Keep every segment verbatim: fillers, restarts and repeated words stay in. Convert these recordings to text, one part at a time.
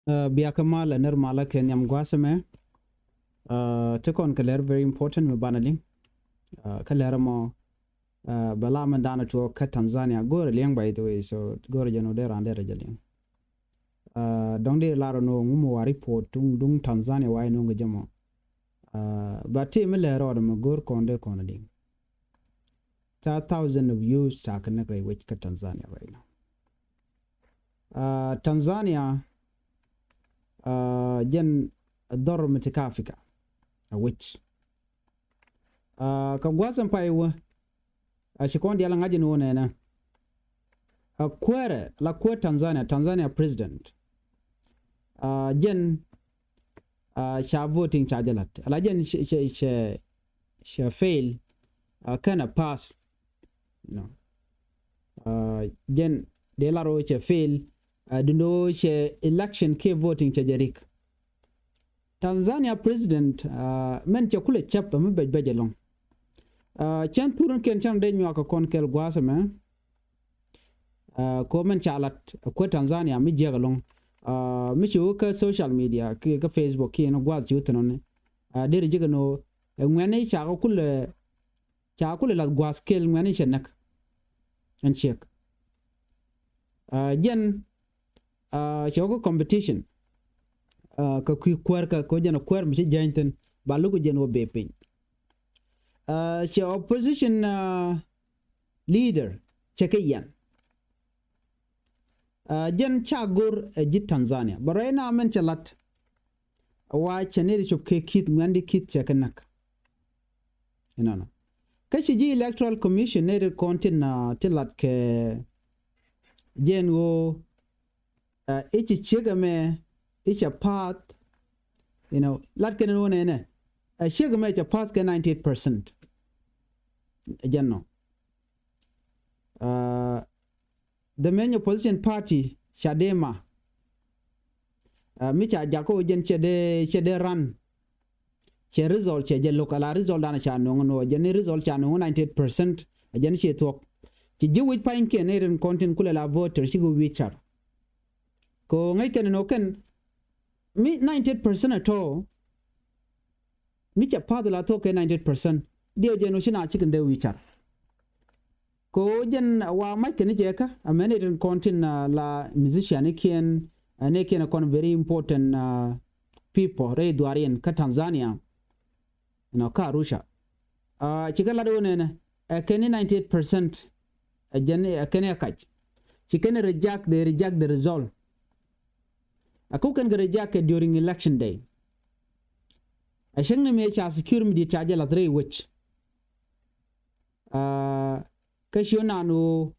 Ɛ, bia kä mal ɛ nɛr malä kɛ nhiam gua̱a̱th ɛmɛ. Ɛ, ti kɔn kɛ lɛr very important mi banɛ liŋ. Ɛ, kä lɛr ɛmɔ, ɛ, bɛ la mɛn danɛ tuɔɔk kä Tanzania. Go̱o̱rɛ liŋ, by the way, so go̱o̱rɛ jɛ nɔ dee raan dee rɛ jɛ liŋ. Ɛ, dɔ̱ŋ dee lar nɔ ŋumɛ wa report duŋ, duŋ Tanzania wa inɔ ŋɛ jɛ mɔ. Ɛ, but ti mi lɛr rɔɔdɛ mɛ go̱o̱r kɔn dee kɔn liŋ. Ca thousand of youths ca kɛ näk rɛy wec kä Tanzania right now. Ɛ, Tanzania, ɛ, jɛn dhɔr mi ti kä Africa a wec. Ɛ, kä gua̱a̱th ɛn pay wä, a ci kɔn dial ŋa̱c in wä nɛnɛ. Ɛ, kuäärɛ la kuäär Tanzania, Tanzania president. Ɛ, jɛn, ɛ, ca voting ca jɛ la̱t. Ala jɛn cɛ, cɛ, cɛ, cɛ fail, ɛ, kɛnɛ pass. You know. Ɛ, jɛn dee lar wä cɛ fail, ɛ, dundo cɛ election kiɛ voting cɛ jɛ rik. Tanzania president, ɛ, mɛn cɛ kulɛ cäp mi bɛc bɛc ɛlɔ̱ŋ. Ɛ, cɛn thurun kiɛn cɛn dee nyuak kɛ kɔn kɛl gua̱a̱th ɛmɛ. Ɛ, ko mɛn ca lat kuäär Tanzania mi jiäk ɛlɔ̱ŋ. Ɛ, mi ci wä kä social media, ki kä Facebook, ki ni gua̱a̱th ci wä thin ɔni. Ɛ, deri ji̱ kɛ nɔ, ɛ, ŋuɛni ca kɛ kulɛ, ca kulɛ lath gua̱a̱th kɛl ŋuɛni cɛ näk. Ɛn ciek. Ɛ, jɛn, ɛ, cɛ wä kä competition. Ɛ, kä kui̱ kuäär kä, ko jɛn ɛ kuäär mi ci jäny thin, ba luk jɛn wä bee piny. Ɛ, cɛ opposition, ɛ, leader cɛ kɛ yɛn. Ɛ, jɛn ca go̱r ɛ ji̱ Tanzania. But right now mɛn cɛ lat. Wa cɛ ni ri cop kɛ kith, ŋuɛn di kith cɛ kɛ näk. Inɔnɔ. Kä ci ji̱ Electoral Commission ni ri kɔn tin, ɛ, ti lat kɛ jɛn ɣöö, ɛ, i̱ ci ciek ɛmɛ, i̱ cɛ path, you know, lat kɛn ni wä nɛnɛ. Ɛ, ciek ɛmɛ cɛ path kɛ ninety eight percent. Ɛ jɛn nɔ. Ɛ, the main opposition party, Chadema, ɛ, mi ca jakä wä jɛn cɛ dee, cɛ dee run. Cɛ result cɛ jɛ lo̱k, ala result danɛ ca no̱ŋ nɔ, jɛn ni result ca no̱ŋ ninety eight percent, ɛ jɛn ciɛ thuɔ̱k. Ci ji̱ wi̱c pa̱nykiɛn ni rin kɔn tin kulɛ la voter cikɛ wi̱i̱ car. Kɛ ɣöö ŋäc kɛn nɔ kɛn mi ninety eight percent ɛ tɔ̱, mi cɛ path la thuɔ̱k kɛ ninety eight percent, diɛ jɛn wä ci na cikɛ dee wi̱i̱ car. Ko jɛn wa mac kɛn jɛ kä, a mɛn itin kɔn tin, ɛ, la musician ikiɛn, ɛ, ni kiɛn kɔn very important, ɛ, people rɛy dhuariɛn kä Tanzania. You know, kä Arusha. Ɛ, cikɛ lat wä nɛnɛ, ɛ kɛn ni ninety eight percent, ɛ jɛn, ɛ kɛn ni ɛ kac. Ci kɛn ni reject, they reject the result. Ɛ kuk kɛn kɛ reject kɛ during election day. Ɛ cäŋ ni mëë ca security mi di̱i̱t ca jɛ lath rɛy wec. Ɛ, kä ci ɣän naan ɣöö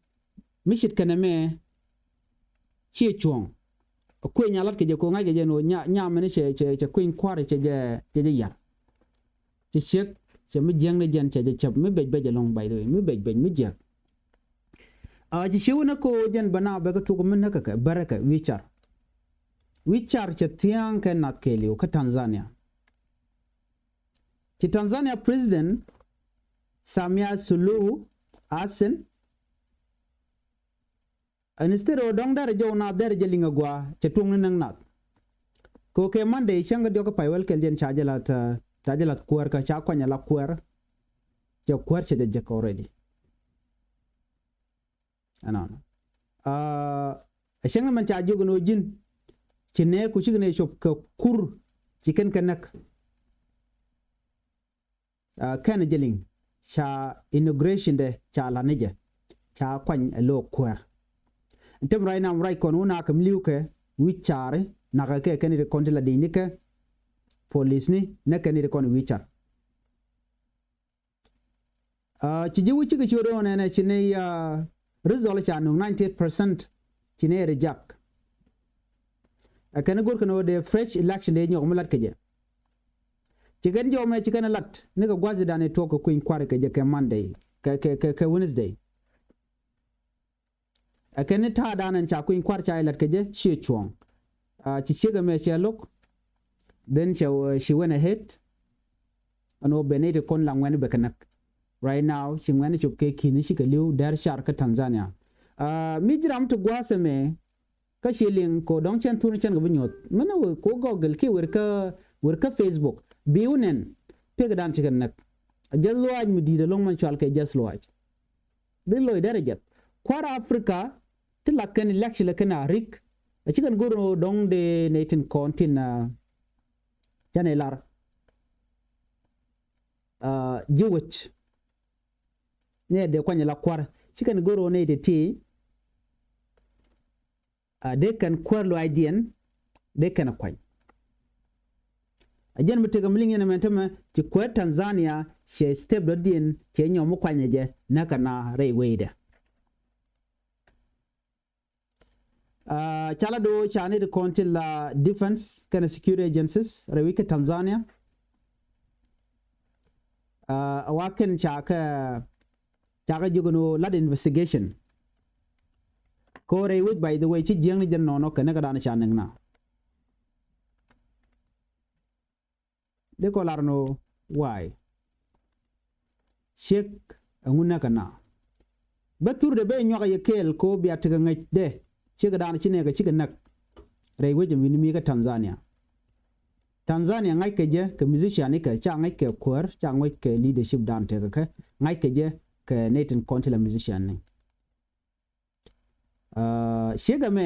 mi ce̱tkɛ nɛmɛ ciɛ cuɔ̱ɔ̱ŋ. Kuëny a lat kɛ jɛ kɛ ɣöö ŋa̱ckɛ jɛ ɛn ɣöö nya, nya mɛni cɛ, cɛ, cɛ kuëny kua̱ri cɛ jɛ, cɛ jɛ ya̱r. Cɛ ciek, cɛ mi jiäkni jɛn cɛ jɛ cäp, mi bɛc bɛc ɛlɔ̱ŋ, by the way, mi bɛc bɛc, mi jiäk. Ɛ, ci ciek wä ni kɛ ɣöö jɛn bä naath bɛ kɛ tuk mi näk kɛ kɛ bärɛ kɛ wi̱i̱ car. Wi̱i̱ car cɛ thia̱a̱ŋ kɛ nath kɛɛliw kä Tanzania. Ci Tanzania President Samia Suluhu Hassan, instead ɔ dɔ̱ŋ derɛ jɔw naath, derɛ jɛ liŋ a gɔaa, cɛ tuɔ̱ŋni näk nath. Kɛ ɣöö kɛ Monday cäŋ kä diɔ̱k kä pay wäl kɛl jɛn ca jɛ lath, ca jɛ lath kuäär kä ca kuany a la kuäär. Cɛ kuäär cɛ jɛ jek already. Ɛnɔnɔ. Ɛ, ɛ cäŋ mɛn ca jiök ɛn ɣöö ji̱n ci nɛɛku cikɛ nɛy cop kɛ kur ci kɛn kɛ näk. Ɛ, kɛn jɛ liŋ ca inauguration dɛ ca la̱t ni jɛ ca kuany ɛ lo̱o̱k kuäär. Ɛn tɛm ruac nam ruac kɔn wun a kɛ mi li̱w kɛ wi̱c caari nakä kɛ kɛn ri kɔn ti la di̱cnikɛ polisni nɛ kɛn ri kɔn wi̱c car. Ɛ, ci ji̱ wi̱c cikɛ ciöt ɛn ɣän ɛnɛ ci nɛy, ɛ, result ca nuŋ ninety eight percent ci nɛy reject. Ɛ kɛn go̱r kɛn ɣöö dee fresh election dee nyɔk mi lat kɛ jɛ. Ci kɛn jɔw mɛ ci kɛn lat nikɛ gua̱thidan i̱ tuɔk kɛ kui̱ny kua̱r kɛ jɛ kɛ Monday, kɛ, kɛ, kɛ, kɛ Wednesday. Ɛ kɛn ni ta̱a̱dan ɛn ca kui̱ny kua̱r ca ilɛt kɛ jɛ ciɛ cuɔ̱ɔ̱ŋ. Ɛ, ci ciek ɛmɛ cɛ lo̱k. Then cɛ, ɛ, ci went ahead. Ɛn ɣöö ben nɛy ti kɔn la ŋuɛ̈ni bɛ kɛ näk. Right now ci ŋuɛ̈ni cop kɛ ki̱ni cikɛ li̱w dɛr car kä Tanzania. Ɛ, mi ji̱ ram ti gua̱a̱th ɛmɛ, Kä ci liŋ ko dɔ̱ŋ cɛn thurni cɛn kɛ bi nyuɔth. Mɛn wä ko Google kiɛ wer kä, wer kä Facebook. Bi wä nɛn. Pek dan ci kɛ näk. A jäth luaac mi di̱i̱t ɛlɔ̱ŋ mɛn cual kɛ jäth luaac. Dhi loc derɛ jɛth. Kua̱r Africa ti la kɛn election lɛ kɛn a rik. A ci kɛn go̱r dɔ̱ŋ de nɛy tin kɔn tin, ah, canɛ lar. Ah, ji̱ wec. Nɛ dee kuany la kua̱r. Ci kɛn go̱r nɛy ti ti. Ah, dee kɛn kuäär luaacdiɛn, dee kɛn kuany. A jɛn mi tekɛ mi liŋ yɛn ɛmɛn tämɛ ci kuäär Tanzania cɛ step dɔ̱diɛn cɛ nyɔm mi kuanyɛ jɛ näkɛ na rɛy weydɛ. Ah, ca la do̱ ca ni ti kɔn ti la defense kɛnɛ security agencies rɛy wi̱c kä Tanzania. Ah, a wa kɛn ca kɛ Cakɛ jiök ɛn ɣöö lat investigation. Ko rɛy wec, by the way, ci jiäkni jɛn nɔnɔ kɛ näk kɛ dan ca näk na. Dee kɔ lar ɛn ɣöö why? Ciek ɛŋu näk kɛ na. Bä thurɛ ben nyuak a yɛ kɛɛl ko bia tekɛ ŋäc dee. Ciek kɛ dan ci nɛɛkɛ cikɛ näk. Rɛy wec ɛn wi̱ni mi kä Tanzania. Tanzania ŋa̱ckɛ jɛ kɛ musician ikɛ, ca ŋa̱ckɛ kuäär, ca ŋa̱ckɛ leadership dan tekɛ kɛ, ŋa̱ckɛ jɛ kɛ nɛy tin kɔn ti la musician ni. Ah, ciek ɛmɛ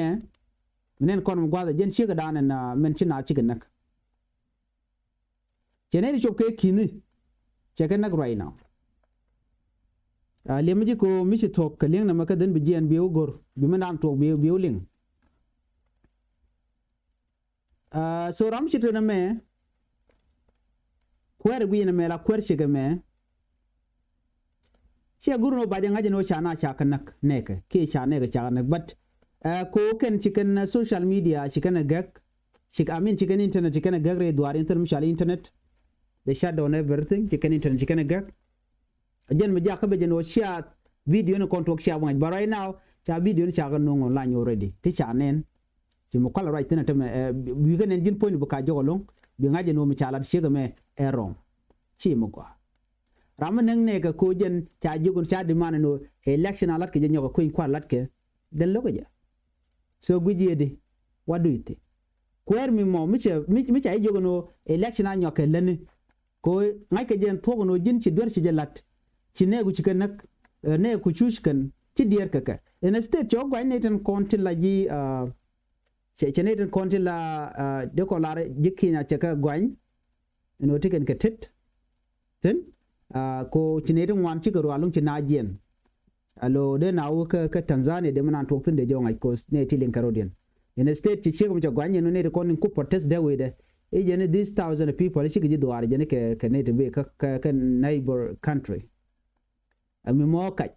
mi nɛn kɔn mi gua̱a̱th ɛ jɛn ciek ɛ dan ɛn, ah, mɛn ci na cikɛ näk. Cɛ nɛy ti cop kɛ ki̱ni cɛ kɛ näk right now. Ah, liɛm mi ji̱ ko mi ci thuɔ̱k kɛ li̱eŋ nɛmɛ kä dhin bi jiɛɛn bi wä go̱r bi mɛn dan tuɔɔk bi, bi wä liŋ. Ah, so ram ci tënɛ mɛ kuɛɛr gui̱i̱n ɛmɛ la kuɛɛr cikɛ mɛ. Ciɛ gur ni wä bacɛ ŋa̱c ni wä ca na ca kɛ näk nɛkɛ kiɛ ca nɛkɛ ca kɛ näk, but, ah, ko kɛn ci kɛn, ah, social media ci kɛn ɛ gɛk. Ci, I mean, ci kɛn internet ci kɛn ɛ gɛk rɛy dhuaar in thil mi cɔal internet. They shut down everything, ci kɛn internet ci kɛn ɛ gɛk. A jɛn mi jakä bɛ jɛn ɣöö cia video ni kɔn tuɔk cia waŋ. But right now ca video ni ca kɛ no̱o̱ŋ online already. Ti ca nɛn ci mi kual ruac thin a tämɛ, eh, bi kɛ nɛn ji̱n puɔ̱ny bi ka jɔk ɛlɔ̱ŋ. Bi ŋa̱c ɛn ɣöö mi ca lat ciek ɛmɛ ɛ wrong. Ci mi gɔaa. Ram mi näk nɛɛkɛ ko jɛn ca jiök ɛn ca demand ɛn ɣöö election a lat kɛ jɛ nyɔk ɛ kueny kual lat kɛ. Then lo̱kɛ jɛ. So guic yɛ di, what do you think? Kuäär mi mɔ mi ca, mi, mi ca jiök ɛn ɣöö election a nyɔk kɛ lätni. Ko ŋa̱ckɛ jɛ ɛn thuɔ̱k ɛn ɣöö ji̱n ci duer ci jɛ la̱t. Ci nɛɛku ci kɛ näk, eh, nɛɛku cuc kɛn ci diɛɛr kɛ kɛ. Instead cɛ wä gua̱ny nɛy tin kɔn tin la ji̱, ah, cɛ, cɛ nɛy tin kɔn tin la, ah, dee kɔn lar ji̱ Kenya cɛ kɛ gua̱ny. Ɛn ɣöö ti kɛn kɛ tet thi̱n, ah, ko ci nɛy ti ŋuan cikɛ rualuŋ ci na jiɛn. Alo dee na wä kä, kä Tanzania dee mi nan tuɔk thi̱n dee jɔw ŋa̱c, 'cause nɛy ti liŋ kɛ rɔ̱diɛn. Instead ci ciek mi cɛ gua̱ny ɛn ɣöö nɛy ti kɔn in ku protest dee wecdɛ. I̱ jɛn i̱ this thousand people i̱ cikɛ ji̱ dhuaar jɛn i̱ kɛ, kɛ nɛy ti bi kä, kä, kä neighbor country. Ɛ mi mɔ kac.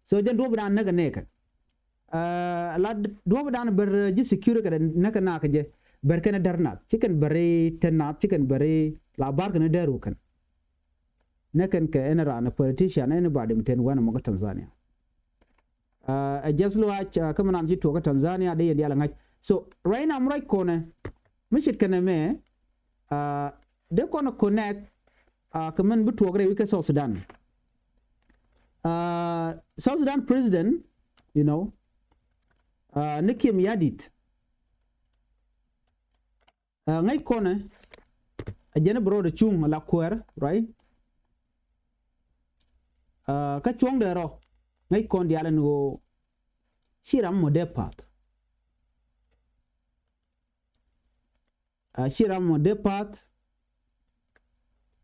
So jɛn duɔ̱ɔ̱p dan näk ɛ nɛɛkɛ. Ah, la duɔ̱ɔ̱p dan bär, eh, ji̱ security kɛ dɛ näk ɛ nakä jɛ. Bär kɛn ɛ däär nath. Ci kɛn bär i̱ te nath, ci kɛn bär i̱ la bar kɛn i̱ däär wä kɛn. Nɛ kɛn kɛ ɛn raan ɛ politician, anybody mi ten wɛn ɛmɔ kä Tanzania. Ah, ɛ jɛth luaac, ah, kä mi nan ci tuɔɔk kä Tanzania dee yɛn diaal ɛ ŋa̱c. So right now mi ruac kɔnɛ mi ce̱tkɛ nɛmɛ, ah, dee kɔn ɛ connect, ah, kɛ mɛn bi tuɔɔk rɛy wi̱c kä South Sudan. Ah, South Sudan president, you know, ah, ni Kiir Mayardit. Ah, ŋäc kɔnɛ a jɛn i̱ bi rɔɔdɛ cuŋ a la kuäär, right? Ah, kä cuɔ̱ŋdɛ rɔ ŋäc kɔn diaal ɛn ɣöö ci ram mɔ dee path. Ah, ci ram mɔ dee path.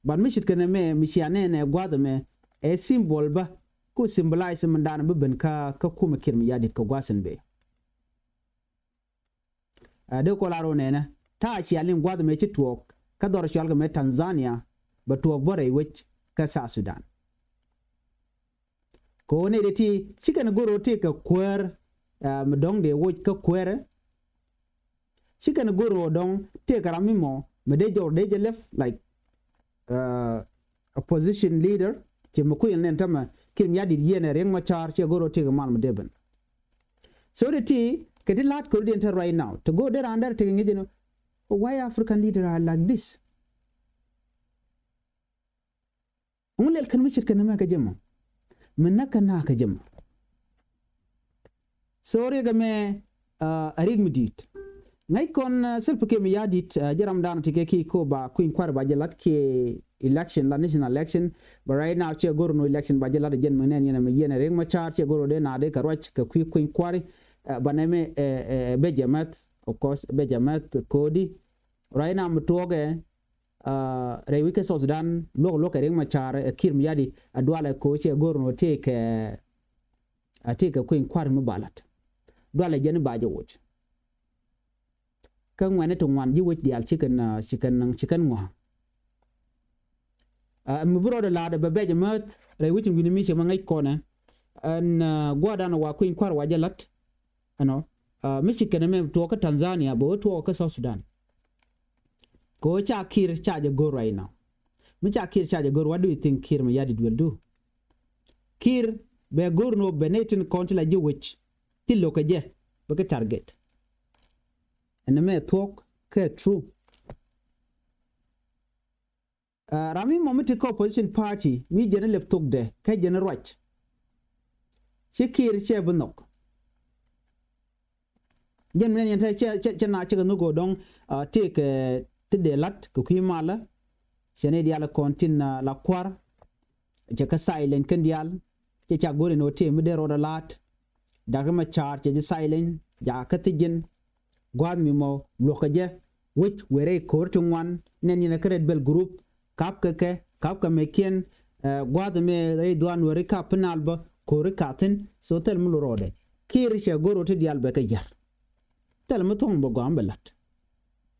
But mi ce̱tkɛ nɛmɛ mi cia nɛnɛ gua̱a̱th ɛmɛ ɛ symbol bä ku symbolize min dan bi ben kä, kä kumɛ Kiir Mayardit kɛ gua̱a̱th in bëë. Ah, dee kɔ la rɔ nɛnɛ ta̱a̱ cia liŋ gua̱th mɛ ci tuɔɔk kä dhɔr cual kɛ mɛ Tanzania bɛ tuɔɔk bä rɛy wec kä South Sudan. Kɛ ɣöö nɛy dee ti ci kɛn go̱r ɣöö tëëkɛ kuäär, ah, mi dɔ̱ŋ dee woc kä kuäärä. Ci kɛn go̱r ɣöö dɔ̱ŋ tëëkɛ ram mi mɔ mi dee jɔr dee jɛ left, like, ah, opposition leader, ci mi kui̱n nɛn tämɛ Kiir Mayardit yieen ɛ Riek Machar, ci go̱r ɣöö tëëkɛ mal mi dee ben. So ti ti kɛ ti la̱t kɛ rɔ diɛn te right now. Te go̱r dee raan dee rɛ tekɛ ŋi̱c ɛn ɣöö why African leader are like this? Ŋu lɛl kɛn mi ce̱tkɛ nɛmɛ kɛ jɛ mɔ? Mi näk kɛ na kɛ jɛ mɔ? So riɛk ɛmɛ, Ɛ rik mi di̱i̱t ŋäc kɔn Salva Kiir Mayardit, jɛ ram dan ti kɛ ki ko ba kui̱ny kua̱r ba jɛ lat kiɛ election la national election. But right now cɛ go̱r nɔ election ba jɛ lat jɛn mi nɛn yɛn mi yɛn Riek Machar cɛ go̱r nɔ dee na dee kɛ ruac kɛ kui̱ kui̱ny kua̱ri. Ba nɛ mi bɛ jɛ mɛth, of course bɛ jɛ mɛth kodi. Right now mi tuɔkɛ rɛy wi̱c kɛ South Sudan luɔk luɔk kɛ Riek Machar ɛ Kiir Mayardit a dualɛ ko cɛ go̱r nɔ tëëkɛ a tëëkɛ kui̱ny kua̱r mi ba lat. Dualɛ jɛn ba jɛ woc. Kä ŋuɛni ti ŋuan ji̱ wec diaal ci kɛn ci kɛn ci kɛn ŋuan. Mi bi rɔɔdɛ la̱a̱dɛ bɛ bɛc mäth rɛy wi̱c in wi̱ni mi ci ma ŋäc kɔnɛ. Ɛn gua̱a̱dan wa kui̱ny kua̱r wa jɛ la̱t. Ɛnɔ mi ci kɛn mɛ tuɔɔk kä Tanzania bɛ wä tuɔɔk kä South Sudan. Kɛ wä ca Kiir ca jɛ go̱r right now. Mi ca Kiir ca jɛ go̱r, what do you think Kiir Mayardit will do? Kiir bɛ go̱r ni wä bɛ nɛy tin kɔn ti la ji̱ wec ti lo̱kɛ jɛ bɛ kɛ target. Ɛn mɛ thuɔ̱k kɛ true. Ram mi mɔ mi ti kä opposition party mi jɛn lɛp thokdɛ kɛ jɛn ruac. Ci Kiir cɛ bi nhɔk. Jɛn mi nɛn yɛn te cɛ cɛ na cɛ kɛ nhɔk go̱o̱r dɔ̱ŋ tëëkɛ ti dee lat kɛ kui̱ malä. Cɛ ni diaal kɔn tin la kua̱r. Cɛ kä silent kɛn diaal cɛ ca go̱o̱r in wä tëë mi dee rɔɔdɛ la̱a̱t. Dak Riek Machar cɛ ji̱ silent jakä thi̱ji̱n. Gua̱a̱th mi mɔ luɔ̱kä jɛ wec wëë rɛy ko̱r ti ŋuan nɛn yɛn kä Red Belt group. Kap kɛ kɛ kap kɛ mɛ kiɛn gua̱a̱th mɛ rɛy dhuan wëë ri kap pi nal bä ko̱r ri kathin. So thil mi lu rɔɔdɛ Kiir cɛ go̱r wä ti diaal bɛ kɛ yär. Thil mi thuɔ̱ŋ bɛ gɔam bɛ la̱t.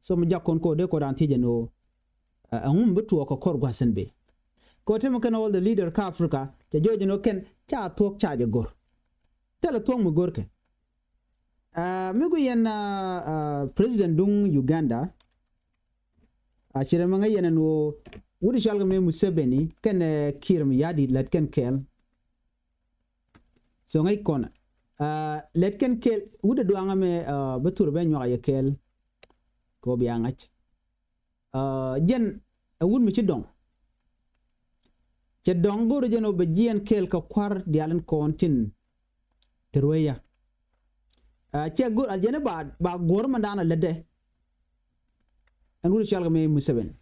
So mi jak kɔn ko̱r dee ko̱r an thiecɛ ni ɣöö ɛŋu mi bi tuɔɔk kɛ ko̱r gua̱thin bi. Ko̱r ti mi kɛn all the leader kä Africa cɛ jɔɔc ni ɣöö kɛn ca thuɔ̱k ca jɛ go̱r. Thil thuɔ̱ŋ mi go̱r kɛ mi ku yɛn president duŋ Uganda. A cirɛ mi ŋäc yɛn ɛn ɣöö wut i̱ cɔal kɛ mi Museveni kɛn Kiir Mayardit lät kɛn kɛɛl. So ŋäc kɔn lät kɛn kɛɛl wut i̱ duaŋä mi bi thur bɛ nyuak a yɛ kɛɛl. Kɛ ɣöö bia ŋa̱c jɛn ɛ wut mi ci dɔŋ. Cɛ dɔŋ go̱o̱rɛ jɛn ɣöö bɛ jiɛɛn kɛɛl kɛ kua̱r diaal in kɔn tin ti rueya. Cɛ go̱r a jɛn ba ba guɔ̱r mɛ da̱a̱n a lätdɛ. Ɛn wut cɔal kɛ mɛ Museveni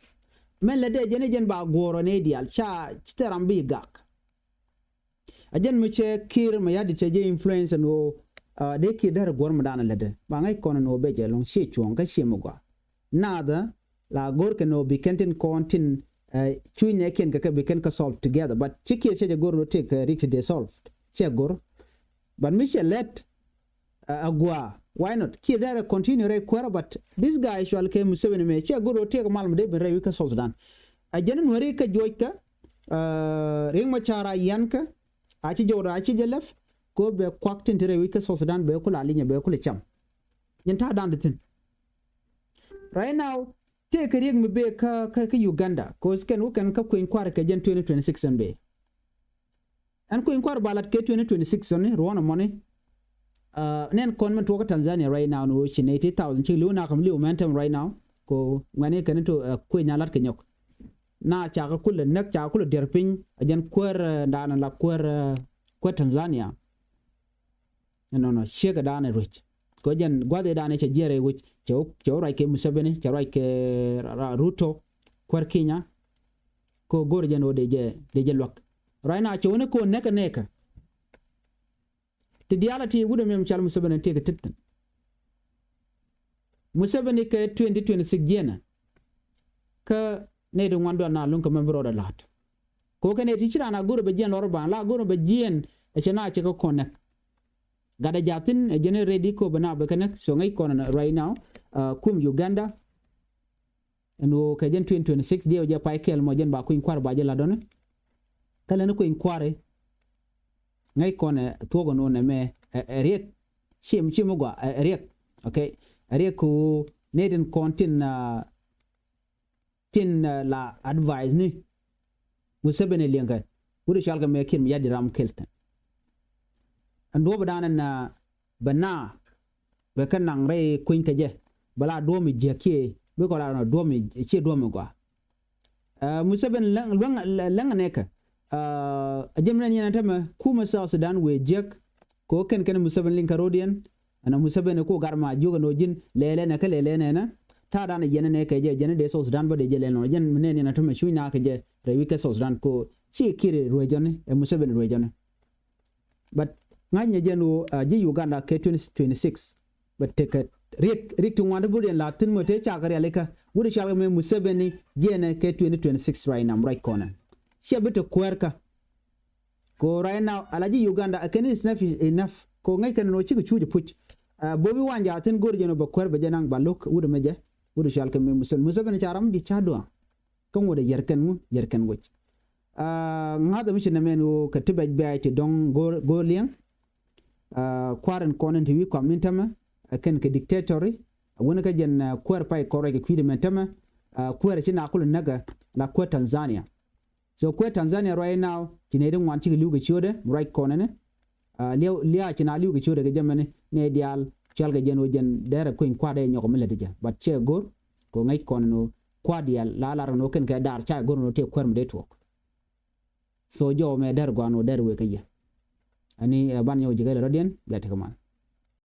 mɛ lätdɛ jɛn jɛn ba guɔ̱r ɔ nɛy diaal ca ci thɛr ram bi gak. A jɛn mi cɛ Kiir Mayardit cɛ jɛ influence ɛn ɣöö dee Kiir dee rɛ guɔ̱r mɛ da̱a̱n a lätdɛ ba ŋäc kɔn ɛn ɣöö bɛ jɛ lɔ̱ŋ ciɛ cuɔ̱ɔ̱ŋ kä ciɛ mi gɔaa. Naath la go̱r kɛn ɔ bi kɛn tin kɔn tin cuc nɛ kiɛn kɛ kɛ bi kɛn kä solve together, but ci Kiir cɛ jɛ go̱r nɔ tëëk rik ti dee solve cɛ go̱r. But mi cɛ lɛt a gua̱a̱, why not? Kiir dee rɛ continue rɛy kuäärä, but this guy cual kɛ Museveni mɛ cɛ go̱r nɔ tëëk mal mi dee ben rɛy wi̱c kä South Sudan. A jɛn nuɛri kɛ juɔc kɛ Riek Machar a yian kɛ a ci jɔwdɛ a ci jɛ lɛp. Ko bɛ kuak tin ti rɛy wi̱c kä South Sudan bɛ kula linyɛ bɛ kula cam. Jɛn ta̱a̱ da̱a̱n di thi̱n. Right now tëëkɛ Riek mi bëë kä kä Uganda, cause kɛn wä kɛn kä kueny kua̱r kɛ jɛn twenty twenty-six ɛn bëë. Ɛn kueny kua̱r ba lat kɛ twenty twenty-six ɔni ruɔ̱n ɛmɔni. Nɛn kɔn mɛn tuɔkä Tanzania right now ni wä ci nɛy ti thousand ci li̱w nakä mi li̱w mɛn tɛm right now. Ko ŋuɛni kɛn to kueny a lat kɛ nyɔk. Na cakä kulɛ näk cakä kulɛ diɛr piny a jɛn kuäär daanɛ la kuäär kuäär Tanzania. Ɛnɔnɔ ciekɛ daanɛ ruec kɛ jɛn gua̱th ëë daanɛ cɛ jiɛɛr ɛ wec cɛ wä ruac kɛ Museveni cɛ ruac kɛ Ruto kuäär Kenya. Kɛ go̱r jɛn wä dee jɛ dee jɛ luäk. Ruac na cɛ wä ni kɛ wä näk ɛ nɛɛkä. Ti diaal a ti wut ɛmɛ mi cal Museveni tëëkɛ tet thi̱n. Museveni kɛ twenty twenty-six jiɛnɛ. Kä nɛy ti ŋuan dual na luŋ kɛ mɛ bi rɔɔdɛ la̱a̱t. Kɛ wä kɛ nɛy ti ci raan a go̱r bɛ jiɛn lɔr ban la go̱r bɛ jiɛn. Ɛ cɛ na cɛ kɛ kɔn nɛk. Gatdɛ jathin ɛ jɛn ɛ ready ko bɛ na bɛ kɛ nɛk so ŋäc kɔn right now. Kum Uganda. Ɛn ɣöö kɛ jɛn twenty twenty-six diɛw jɛ pay kɛɛl mɔ jɛn ba kueny kua̱r ba jɛ la dɔ̱ni. Kä lɛn kueny kua̱ri ŋäc kɔn ɛ thuɔ̱k ɛn ɣöö nɛmɛ ɛ riɛk. Ciɛ mi ciɛ mi gɔaa ɛ riɛk. Okay. Ɛ riɛk kɛ ɣöö nɛy tin kɔn tin tin la advice ni. Museveni liɛŋkɛ wut ɛ cɔal kɛ mɛ Kiir mi yat di ram kɛl thi̱n. Ɛn duɔ̱ɔ̱p dan ɛn bɛ na bɛ kɛ naŋ rɛy kueny kɛ jɛ bɛ la duɔ̱ɔ̱p mi jiäk kiɛ bi kɔ la duɔ̱ɔ̱p mi ciɛ duɔ̱ɔ̱p mi gɔaa. Museveni läŋ nɛkɛ a jɛm nɛn yɛn ɛ tämɛ kumɛ South Sudan wëë jiäk. Kɛ wä kɛn kɛn Museveni liŋ kɛ ro̱diɛn. Ɛn ɛ Museveni ku gar ma jiök ɛn ɣöö ji̱n lɛɛlɛ nɛ kä lɛɛlɛ nɛ nɛ. Ta̱a̱ dan ɛ jɛn ɛ nɛ kɛ jɛ, jɛn ɛ dee South Sudan bä dee jɛ lɛɛl nɔ. Jɛn mi nɛɛni ɛn ɛ tämɛ cuny na kɛ jɛ rɛy wi̱c kɛ South Sudan ko ci kiri ruecɔni ɛ Museveni ruecɔni. But ŋa̱cnyɛ jɛn ɣöö ji̱ Uganda kɛ twenty twenty-six. But tekɛ riɛk, riɛk ti ŋuan ti buriɛn la thi̱n mɔ te cakɛ rialikä. Wut cɔalkɛ mɛ Museveni jɛn ɛ kɛ twenty twenty-six right now, right kɔnɛ. Ciɛ bi te kuäärkä. Ko right now ala ji̱ Uganda a kɛn is enough is enough. Ko ŋäc kɛn nɔ cikɛ cuuc puc. Bobi Wanja thi̱n go̱r jɛn ɔ bɛ kuäär bɛ jɛ naŋ ba lo̱k wut mɛ jɛ. Wut cɔalkɛ mɛ Museveni, Museveni ca ram di ca duaŋ. Kä ŋuɔ̱t a yɛr kɛn ŋu, yɛr kɛn wec. Ŋa̱thɛ mi ci nɛmɛ ni ɣöö kɛ ti bɛc bɛ̈ɛ̈c ti dɔ̱ŋ go̱o̱r liɛŋ. Kua̱r in kɔn in ti wi̱i̱ kɔam ni tämɛ ɛ kɛn kɛ dictatori. Ɛ wänä kä jɛn kuäär pay kɔn ruac kɛ kui̱dɛ mɛn tämɛ. Kuäär ci na kul näkɛ la kuäär Tanzania. So kuäär Tanzania right now ci nɛy ti ŋuan cikɛ li̱w kɛ ciötdɛ ruac kɔn ɛnɛ. Lia̱a̱ ci na li̱w kɛ ciötdɛ kɛ jɛ mɛni nɛy diaal cɔalkɛ jɛn ɣöö jɛn dɛrɛ kueny kua̱r dee nyɔk mi lät jɛ, but cɛ go̱r kɛ ŋäc kɔn ɛn ɣöö kua̱r diaal la lar ɛn ɣöö kɛn kɛ daar ca go̱r ɛn ɣöö tëë kuäär mi dee tuɔɔk. So jɔw mɛ dɛr guan wä dɛr wek kä yɛ. Ani ban nyɔk ji̱ kɛ lɛ rɔ̱diɛn bia tekɛ man.